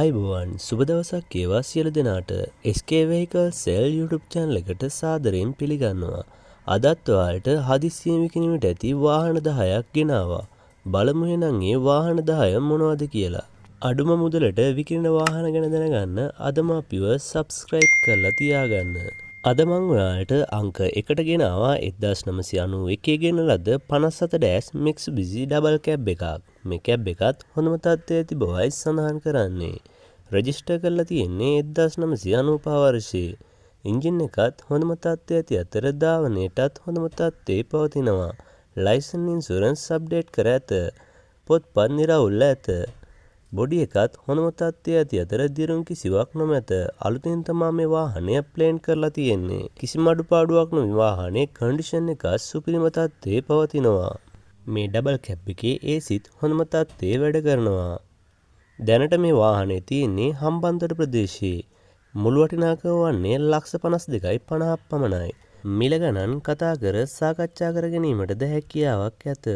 ආයුබෝවන්, සුබ දවසක් වේවා සියලු දෙනාට. SK Vehicle Sale YouTube channel එකට සාදරයෙන් පිළිගන්නවා. අදත් ඔයාලට හදිස්සියෙන් විකිණීමට ඇති වාහන 10ක් ගෙනාවා. බලමු එහෙනම් ඒ වාහන 10 මොනවද කියලා. අඩුම මුදලට විකිණෙන වාහන ගැන දැනගන්න අදම අපිව සබ්ස්ක්‍රයිබ් කරලා තියාගන්න. අද මං ඔයාලට අංක 1ට ගෙනාවා 1991 ගෙන ලද 57 ඩෑෂ් Mitsubishi double cab එකක්. මේ කැබ් එකත් හොඳම තත්ත්වයේ ඇති බවයි සඳහන් කරන්නේ. රෙජිස්ටර් කරලා තියෙන්නේ 1995 වර්ෂයේ. එන්ජින් එකත් හොඳම තත්ත්වයේ ඇති අතර ධාවනයටත් හොඳම තත්ත්වයේ පවතිනවා. ලයිසන් ඉන්ෂුරන්ස් අප්ඩේට් කර ඇත. පොත්පත් නිරවුල්ව ඇත. බොඩි එකත් හොඳම තත්ත්වයේ ඇති අතර දිරුම් කිසිවක් නොමැත. අලුතින් තමා මේ වාහනය ප්ලේන් කරලා තියෙන්නේ. කිසිම අඩුපාඩුවක් නොවි වාහනේ කන්ඩිෂන් එක සුපිරිම තත්ත්වයේ පවතිනවා. මේ ඩබල් කැබ් එකේ ඒසිත් හොඳම තත්ත්වයේ වැඩ කරනවා. දැනට මේ වාහනේ තියෙන්නේ හම්බන්තොට ප්‍රදේශයේ. මුළු වටිනාකම වන්නේ 52.50ක් පමණයි. මිල ගණන් කතා කර සාකච්ඡා කර ගැනීමටද හැකියාවක් ඇත.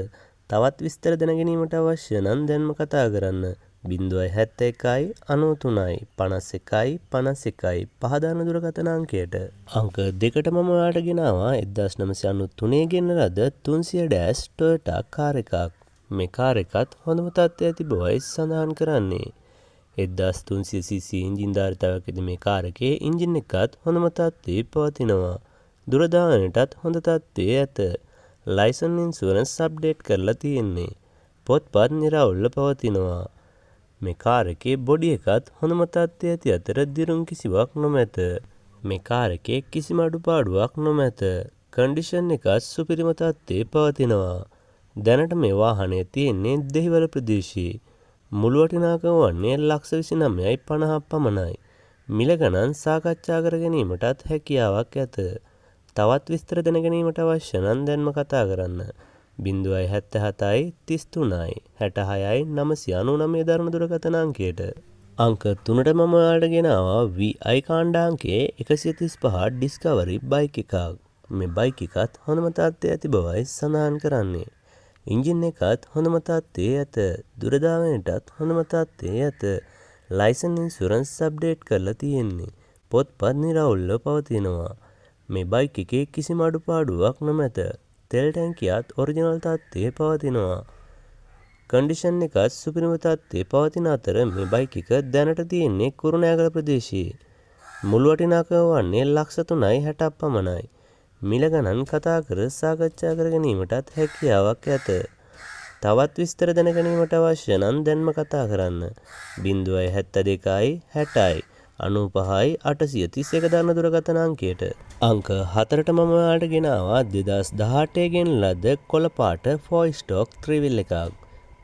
තවත් විස්තර දැන ගැනීමට අවශ්‍ය නම් දැන්ම කතා කරන්න. 071 93 51 51 පහදාන දුරකථන අංකයට. අංක 2ට මම ඔයාලට ගෙනාවා 1993 ගෙන ලද 300 ඩෑෂ් ටොයෝටා කාර් එකක්. මේ කාර් එකත් හොඳම තත්ත්වයේ ඇති බවයි සඳහන් කරන්නේ. 1300 cc engine ධාරිතාවක් ඇති මේ කාර් එකේ එන්ජින් එකත් හොඳම තත්ත්වයේ පවතිනවා. දුර ධාවනයටත් හොඳ තත්ත්වයේ ඇත. ලයිසන් ඉන්ෂුරන්ස් අප්ඩේට් කරලා තියෙන්නේ. පොත්පත් නිරවුල්ව පවතිනවා. මේ කාර් එකේ බොඩි එකත් හොඳම තත්ත්වයේ ඇති අතර දිරුම් කිසිවක් නොමැත. මේ කාර් එකේ කිසිම අඩුපාඩුවක් නොමැත. කන්ඩිෂන් එකත් සුපිරිම තත්ත්වයේ පවතිනවා. දැනට මේ වාහනය තියෙන්නේ දෙහිවල ප්‍රදේශයේ. මුළු වටිනාකම වන්නේ 29.50ක් පමණයි. මිල ගණන් සාකච්ඡා කර ගැනීමටත් හැකියාවක් ඇත. තවත් විස්තර දැන ගැනීමට අවශ්‍ය නම් දැන්ම කතා කරන්න. 077 33 66 999 දරන දුරකථන අංකයට. අංක 3ට මම ඔයාලට ගෙනාවා VI කාණ්ඩාංකයේ 135 ඩිස්කවරි බයික් එකක්. මේ බයික් එකත් හොඳම තත්ත්වයේ ඇති බවයි සඳහන් කරන්නේ. එන්ජින් එකත් හොඳම තත්ත්වයේ ඇත. දුර ධාවනයටත් හොඳම තත්ත්වයේ ඇත. ලයිසන් ඉන්ෂුරන්ස් අප්ඩේට් කරලා තියෙන්නේ. පොත්පත් නිරවුල්ව පවතිනවා. මේ බයික් එකේ කිසිම අඩුපාඩුවක් නොමැත. තෙල් ටැංකියත් ඔරිජිනල් තත්ත්වයේ පවතිනවා. කන්ඩිෂන් එකත් සුපිරිම තත්ත්වයේ පවතින අතර මේ බයික් එක දැනට තියෙන්නේ කුරුණෑගල ප්‍රදේශයේ. මුළු වටිනාකම වන්නේ 3.60ක් පමණයි. මිල ගණන් කතා කර සාකච්ඡා කර ගැනීමටත් හැකියාවක් ඇත. තවත් විස්තර දැන ගැනීමට අවශ්‍ය නම් දැන්ම කතා කරන්න. 072 60 95 831 දරන දුරකථන අංකයට. අංක 4ට මම ඔයාලට ගෙනාවා 2018 ගෙන ලද කොළ පාට 4 ස්ටෝක් ත්‍රිවිල් එකක්.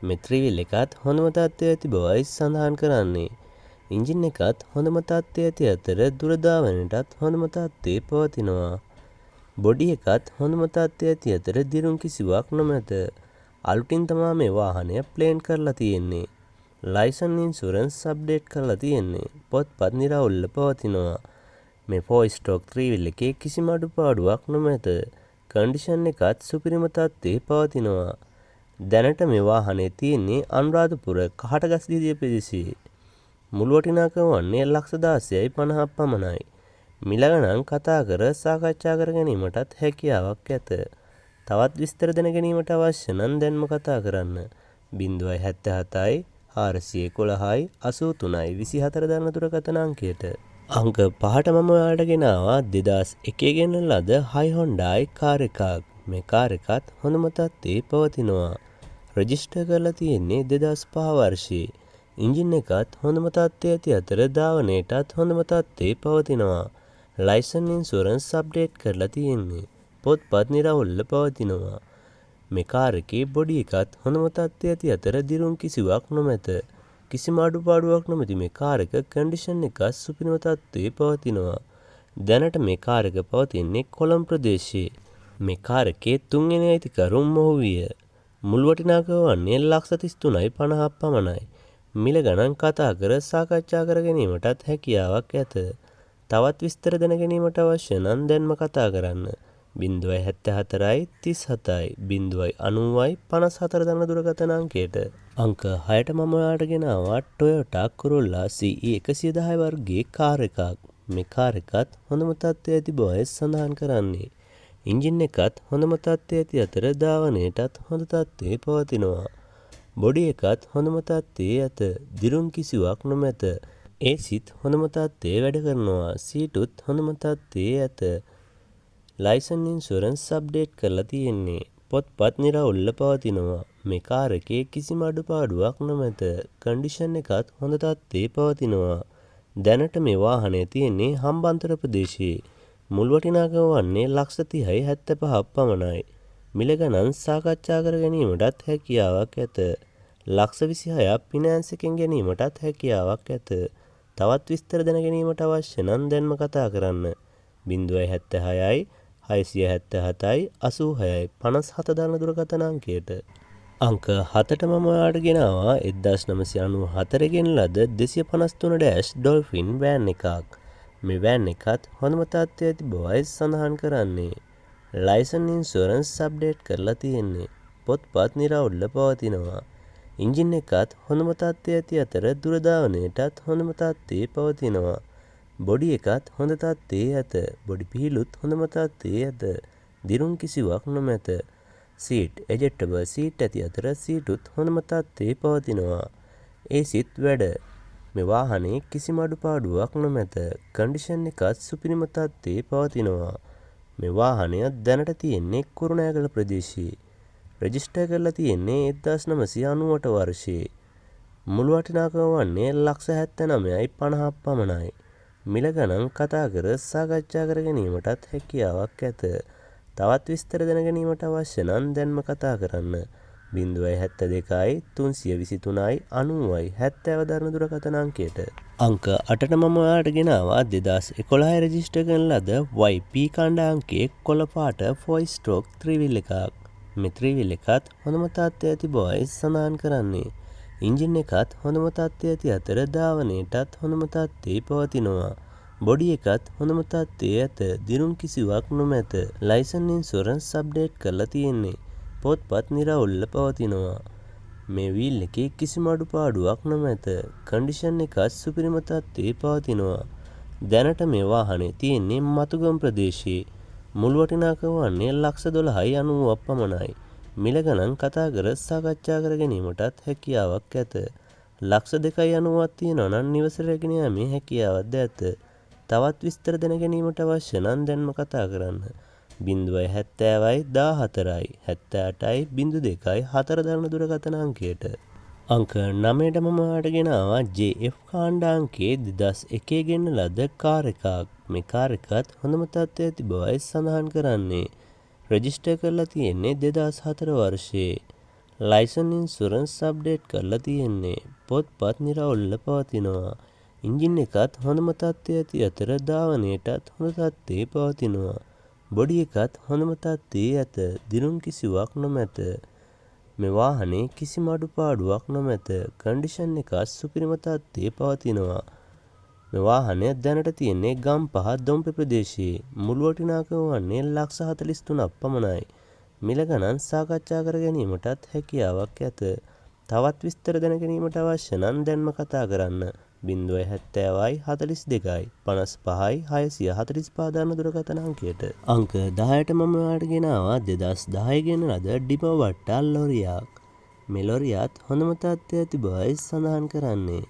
මේ ත්‍රිවිල් එකත් හොඳම තත්ත්වයේ ඇති බවයි සඳහන් කරන්නේ. එන්ජින් එකත් හොඳම තත්ත්වයේ ඇති අතර දුර ධාවනයටත් හොඳම තත්ත්වයේ පවතිනවා. බොඩි එකත් හොඳම තත්ත්වයේ ඇති අතර දිරුම් කිසිවක් නොමැත. අලුතින් තමා මේ වාහනය ප්ලේන් කරලා තියෙන්නේ. ලයිසන් ඉන්ෂුරන්ස් අප්ඩේට් කරලා තියෙන්නේ. පොත්පත් නිරවුල්ව පවතිනවා. මේ 4 ස්ටෝක් ත්‍රිවිල් එකේ කිසිම අඩුපාඩුවක් නොමැත. කන්ඩිෂන් එකත් සුපිරිම තත්ත්වයේ පවතිනවා. දැනට මේ වාහනේ තියෙන්නේ අනුරාධපුර කහටගස්දිදිය ප්‍රදේශයේ. මුළු වටිනාකම වන්නේ 16.50ක් පමණයි. මිල ගණන් කතා කර සාකච්ඡා කර ගැනීමටත් හැකියාවක් ඇත. තවත් විස්තර දැන ගැනීමට අවශ්‍ය නම් දැන්ම කතා කරන්න. 077 411 83 24 දරන දුරකථන අංකයට. අංක 5ට මම ඔයාලට ගෙනාවා 2001 ගෙන ලද Hyundai car එකක්. මේ කාර් එකත් හොඳම තත්ත්වයේ පවතිනවා. රෙජිස්ටර් කරලා තියෙන්නේ 2005 වර්ෂයේ. එන්ජින් එකත් හොඳම තත්ත්වයේ ඇති අතර ධාවනයටත් හොඳම තත්ත්වයේ පවතිනවා. ලයිසන් ඉන්ෂුරන්ස් අප්ඩේට් කරලා තියෙන්නේ. පොත්පත් නිරවුල්ව පවතිනවා. මේ කාර් එකේ බොඩි එකත් හොඳම තත්ත්වයේ ඇති අතර දිරුම් කිසිවක් නොමැත. කිසිම අඩුපාඩුවක් නොමැති මේ කාර් එක කන්ඩිෂන් එකත් සුපිරිම තත්ත්වයේ පවතිනවා. දැනට මේ කාර් එක පවතින්නේ කොළඹ ප්‍රදේශයේ. මේ කාර් එකේ තුන්වෙනි අයිතිකරු මොහු විය. මුළු වටිනාකම වන්නේ 33.50ක් පමණයි. මිල ගණන් කතා කර සාකච්ඡා කර ගැනීමටත් හැකියාවක් ඇත. තවත් විස්තර දැන ගැනීමට අවශ්‍ය නම් දැන්ම කතා කරන්න. 074යි 37යි 090යි 54 දරන දුරකථන අංකයට. අංක 6ට මම ඔයාලට ගෙනාවා Toyota Corolla CE 110 වර්ගයේ කාර් එකක්. මේ කාර් එකත් හොඳම තත්ත්වයේ ඇති බවයි සඳහන් කරන්නේ. එන්ජින් එකත් හොඳම තත්ත්වයේ ඇති අතර ධාවනයටත් හොඳ තත්ත්වයේ පවතිනවා. බොඩි එකත් හොඳම තත්ත්වයේ ඇත. දිරුම් කිසිවක් නොමැත. ඒසිත් හොඳම තත්ත්වයේ වැඩ කරනවා. සීටුත් හොඳම තත්ත්වයේ ඇත. ලයිසන් ඉන්ෂුරන්ස් අප්ඩේට් කරලා තියෙන්නේ. පොත්පත් නිරවුල්ව පවතිනවා. මේ කාර් එකේ කිසිම අඩුපාඩුවක් නොමැත. කන්ඩිෂන් එකත් හොඳ තත්ත්වයේ පවතිනවා. දැනට මේ වාහනය තියෙන්නේ හම්බන්තොට ප්‍රදේශයේ. මුල් වටිනාකම වන්නේ ලක්ෂ 30යි 75ක් පමණයි. මිල ගණන් සාකච්ඡා කර ගැනීමටත් හැකියාවක් ඇත. ලක්ෂ 26ක් ෆිනෑන්ස් එකෙන් ගැනීමටත් හැකියාවක් ඇත. තවත් විස්තර දැන ගැනීමට අවශ්‍ය නම් දැන්ම කතා කරන්න. 076යි 677යි 86යි 57 දරන දුරකථන අංකයට. අංක 7ට මම ඔයාලට ගෙනාවා 1994 ගෙන ලද 253 ඩෑෂ් ඩොල්ෆින් වෑන් එකක්. මේ වෑන් එකත් හොඳම තත්ත්වයේ ඇති බවයි සඳහන් කරන්නේ. ලයිසන් ඉන්ෂුරන්ස් අප්ඩේට් කරලා තියෙන්නේ. පොත්පත් නිරවුල්ව පවතිනවා. එන්ජින් එකත් හොඳම තත්ත්වයේ ඇති අතර දුර ධාවනයටත් හොඳම තත්ත්වයේ පවතිනවා. බොඩි එකත් හොඳ තත්ත්වයේ ඇත. බොඩි පිහිලුත් හොඳම තත්ත්වයේ ඇත. දිරුම් කිසිවක් නොමැත. සීට් එජෙක්ටබල් සීට් ඇති අතර සීටුත් හොඳම තත්ත්වයේ පවතිනවා. ඒසිත් වැඩ. මේ වාහනේ කිසිම අඩුපාඩුවක් නොමැත. කන්ඩිෂන් එකත් සුපිරිම තත්ත්වයේ පවතිනවා. මේ වාහනය දැනට තියෙන්නේ කුරුණෑගල ප්‍රදේශයේ. රෙජිස්ටර් කරලා තියෙන්නේ 1998 වර්ෂයේ. මුළු වටිනාකම වන්නේ ලක්ෂ 79යි 50ක් පමණයි. මිල ගණන් කතා කර සාකච්ඡා කර ගැනීමටත් හැකියාවක් ඇත. තවත් විස්තර දැන ගැනීමට අවශ්‍ය නම් දැන්ම කතා කරන්න. 072යි 323යි 90යි 70 දරන දුරකථන අංකයට. අංක 8ට මම ඔයාලට ගෙනාවා 2011 රෙජිස්ටර් කරන ලද YP කණ්ඩායම්කේ කොළ පාට 4 ස්ට්‍රෝක් ත්‍රිවිල් එකක්. මේ ත්‍රිවිල් එකත් හොඳම තත්ත්වයේ ඇති බවයි සඳහන් කරන්නේ. එන්ජින් එකත් හොඳම තත්ත්වයේ ඇති අතර ධාවනයටත් හොඳම තත්ත්වයේ පවතිනවා. බොඩි එකත් හොඳම තත්ත්වයේ ඇත. දිරුම් කිසිවක් නොමැත. ලයිසන් ඉන්ෂුරන්ස් අප්ඩේට් කරලා තියෙන්නේ. පොත්පත් නිරවුල්ව පවතිනවා. මේ වීල් එකේ කිසිම අඩුපාඩුවක් නොමැත. කන්ඩිෂන් එකත් සුපිරිම තත්ත්වයේ පවතිනවා. දැනට මේ වාහනේ තියෙන්නේ මතුගම ප්‍රදේශයේ. මුල් වටිනාකම වන්නේ ලක්ෂ 12යි 90ක් පමණයි. මිල ගණන් කතා කර සාකච්ඡා කර ගැනීමටත් හැකියාවක් ඇත. ලක්ෂ 2යි 90ක් තියෙනවා නම් නිවසට රැගෙන යාමේ හැකියාවක්ද ඇත. තවත් විස්තර දැන ගැනීමට අවශ්‍ය නම් දැන්ම කතා කරන්න. 070යි 14යි 78යි 02යි 4 දරන දුරකථන අංකයට. අංක 9ට මම ඔයාලට ගෙනාවා JF කාණ්ඩාංකයේ 2001 ගෙන ලද කාර් එකක්. මේ කාර් එකත් හොඳම තත්ත්වයේ ඇති බවයි සඳහන් කරන්නේ. රෙජිස්ටර් කරලා තියෙන්නේ 2004 වර්ෂයේ. ලයිසන් ඉන්ෂුරන්ස් අප්ඩේට් කරලා තියෙන්නේ. පොත්පත් නිරවුල්ව පවතිනවා. එන්ජින් එකත් හොඳම තත්ත්වයේ ඇති අතර ධාවනයටත් හොඳ තත්ත්වයේ පවතිනවා. බොඩි එකත් හොඳම තත්ත්වයේ ඇත. දිරුම් කිසිවක් නොමැත. මේ වාහනේ කිසිම අඩුපාඩුවක් නොමැත. කන්ඩිෂන් එකත් සුපිරිම තත්ත්වයේ පවතිනවා. මේ වාහනය දැනට තියෙන්නේ ගම්පහ දොම්පෙ ප්‍රදේශයේ. මුළු වටිනාකම වන්නේ ලක්ෂ 43ක් පමණයි. මිල ගණන් සාකච්ඡා කර ගැනීමටත් හැකියාවක් ඇත. තවත් විස්තර දැන ගැනීමට අවශ්‍ය නම් දැන්ම කතා කරන්න. 070යි 42යි 55යි 645 දරන දුරකථන අංකයට. අංක 10ට මම ඔයාලට ගෙනාවා 2010 ගෙන ලද ඩිමෝ වට්ටා ලොරියක්. මේ ලොරියත් හොඳම තත්ත්වයේ ඇති බවයි සඳහන් කරන්නේ.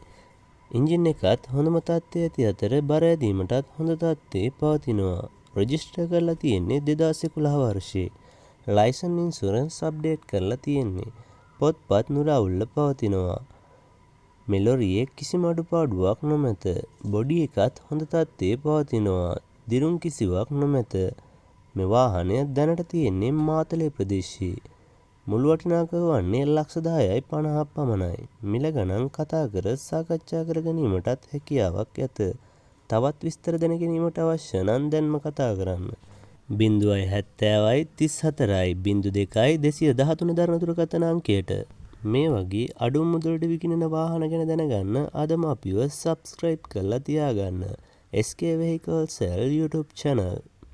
එන්ජින් එකත් හොඳම තත්ත්වයේ ඇති අතර බර ඇදීමටත් හොඳ තත්ත්වයේ පවතිනවා. රෙජිස්ටර් කරලා තියෙන්නේ 2011 වර්ෂයේ. ලයිසන් ඉන්ෂුරන්ස් අප්ඩේට් කරලා තියෙන්නේ. පොත්පත් නුරවුල්ව පවතිනවා. මේ ලොරියේ කිසිම අඩුපාඩුවක් නොමැත. බොඩි එකත් හොඳ තත්ත්වයේ පවතිනවා. දිරුම් කිසිවක් නොමැත. මේ වාහනය දැනට තියෙන්නේ මාතලේ ප්‍රදේශයේ. මුළු වටිනාකම වන්නේ ලක්ෂ 10යි 50ක් පමණයි. මිල ගණන් කතා කර සාකච්ඡා කර ගැනීමටත් හැකියාවක් ඇත. තවත් විස්තර දැන ගැනීමට අවශ්‍ය නම් දැන්ම කතා කරන්න. 070යි 34යි 02යි 213 දරන දුරකථන අංකයට. මේ වගේ අඩු මුදලට විකිණෙන වාහන ගැන දැනගන්න අදම අපිව සබ්ස්ක්‍රයිබ් කරලා තියාගන්න. SK Vehicle Sale YouTube channel.